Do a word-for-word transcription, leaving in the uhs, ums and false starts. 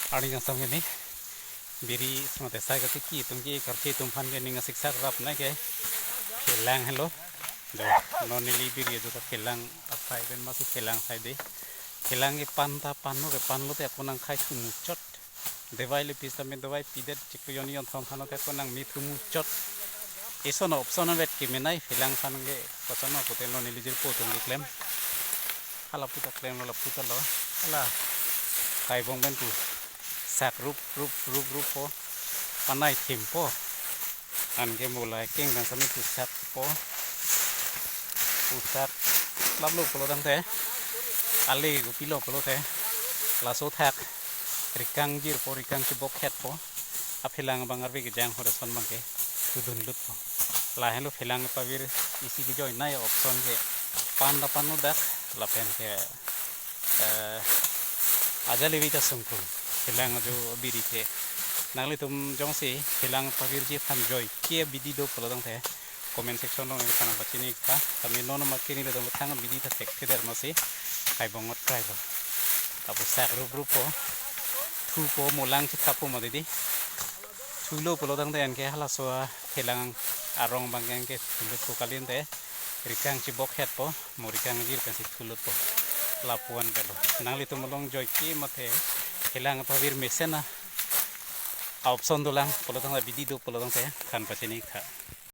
Arni kangsam keni biri sangte sai kati ki atum ke karche atum aphan ke ning asiksak rap nai ke phelang helo. Do, non neli biri ajo ta phelang asai pen masi phelang sai de. Phelang ke pan ta panlo ke panlo te ako nangkhai thu muchot. Dawai le pisa me dawai pidet chiklo jonni jonthom aphan lo te ako nangme thu muchot. Eson option avet kemenei phelang aphan ke koson no pute non neli jirpo atum keklem. Hala puta klem lo, la puta lo. Hala kaibong pen pu sak rup rup rup rup po. Panai thim po. Anke mo la keng dan sami pu sak po. Pu sak laplo pulo tangte, ale kopilo pulo te, laso thak rikang jir po, rikang chibok het po. Aphelang abang arve kejang ho reson abang ke thudun lut po. Lahenlo phelang pavir isi kejoi nai option ke pan ta panlo dak lapen ke, eh, ajali vita sungkung phelang ajo biri ke. Nanglitum jongsi phelang pavirji aphan joike abidi do pulo tangte comment section along neli aphan nangpachini tha. Kami non ma keni le dong thang abidi ta thekthedet masi kaibong ngot try lo. Lapu sak rup rup po, thu po, molang chithap po mati di. Thulo pulo tangte anke halaso aphelang arong abang ke anke thulut po kali ante rikang chibok het po, mo rikang jir pensi thulut po. Lapu-an kalo. Nanglitum along joike mate phelang pavir mesen a option dolang pulo tangte, abidi do pulo tangte aphan pachini tha.